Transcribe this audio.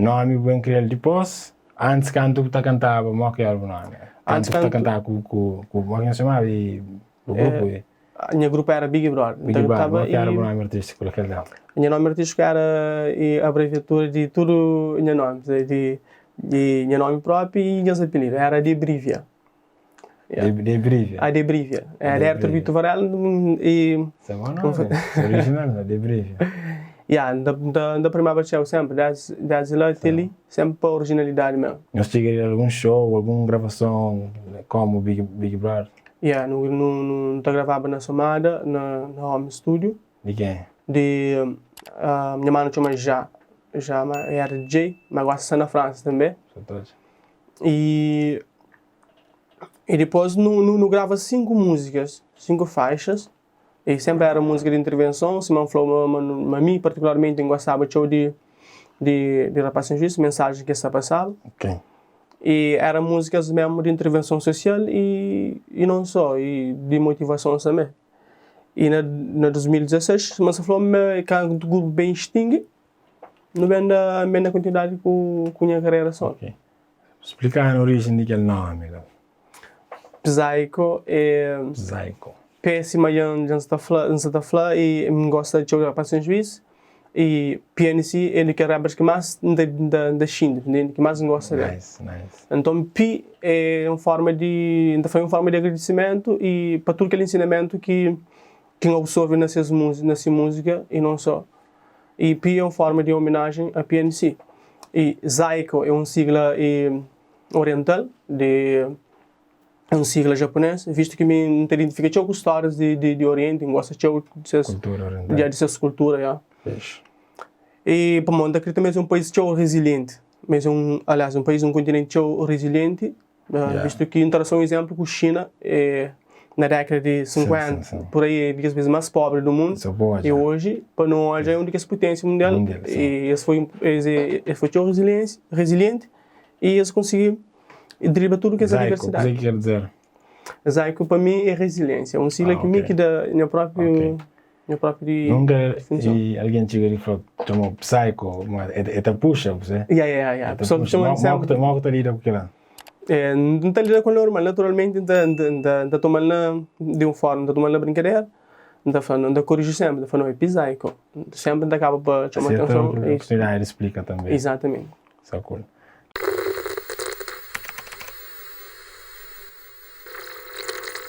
Nomi bu ben kria-l dipôs, antis kantu bu ta kantaba mo ki éra bu nomi? Antis Kantu bu ta kantu kantaba ku ku ku mo ki nhos txomaba e bu grupu e? Nha grupu éra Big Brother. Big Brother, mo ki éra bu nomi artístiku na kel ténpu? Nha nomi artístiku éra e abreviatura di tudu nha nomi, di di nha nomi própi i nhas apelidu, éra Debrivia. Debrivia? Ah, Debrivia. Era Artur Vito Varela e. Isso é bom nome, original, né? Debrivia. Yeah, nta, nta, nta primaba txeu sempre, desde, desde la até li, sempre pa originalidade mesmo. Nhos txiga di algun show, algun gravason como Big, Big Brother? Yeah, nu, nu, nu ta gravaba na Somada, na, na Home Studio. Di ken? Di uh, nha mano txoma Ja, Ja ma era DJ, ma gosta sta na França també. E E dipôs nu, nu, nu grava 5 múzikas, 5 faixas, e senpri éra múzika di intervenson, sima N fla-u ma, ma, ma mi partikularmenti N gostaba txeu di, di, di Rapaz Sen Juiz, mensajen ki es ta pasaba. Ok. E éra múzikas mésmu di intervenson sosial e, e non só, e di motivason tanbê. E na, na 2016, sima N sta fla-u, ma kantu grupu ben extingi, nu ben da, ben da kontinuidadi ku, ku nha karera solo. Ok. Splika-nu orijen di kel nomi la. Psycho é. Psycho. P sima dja N sta fla, N sa ta fla e N gosta txeu di Rapaz Sen Juiz e PNC é di kel rappers ki más N ta N ta xinti, ntende? Ki más N gosta del. Nice, nice. Nton P é un forma di, N ta fla é un forma di agradisimentu e pa tudu kel ensinamentu ki ki N absorve na ses na se múzika e non só. E P é un forma di ominajen a PNC. E Zaiko é un sigla oriental, di é un sigla japunês, vistu ki mi N ta identifika txeu ku stórias di di di orienti, N gosta txeu di ses Kultura oriental. di ses kultura, ya. Fixi. E pamodi N ta kridita ma es é un país txeu rezilienti, ma es é un, aliás, un país, un kontinenti txeu rezilienti Vistu ki N ta da só un izénplu ku Xina, na dékada di 50, pur aí, é di kes país más pobri du mundu, i oji, pa nu odja, é un di kes puténsia mundial, i es foi, es foi txeu rezilienti i es konsigi dribla tudu kes adversidadi. Zaiku, kuzê ki ker dizer? Zaiku pa mi é reziliénsia, un sigla ki mi ki da nha própi. Nha propi di Nunka difinison. i algen txiga di fla txoma-u psycho, ma e e ta puxa bu se? Ya, ya, ya. E ta Pessoal puxa. txoma-m Mo mo ku ta sempre. mo ku ta lida ku kila? É, N ta lida ku el normal, naturalmenti N ta N ta N ta N ta toma-l na di un forma, N ta toma-l na brinkadera, N ta fla, N ta koriji sempri, N ta fla, no, é psycho. Sempri N ta kaba pa txoma Asi e ta atenson, é isu. oportunidadi di splika tanbe. Izatamenti. Sa cool.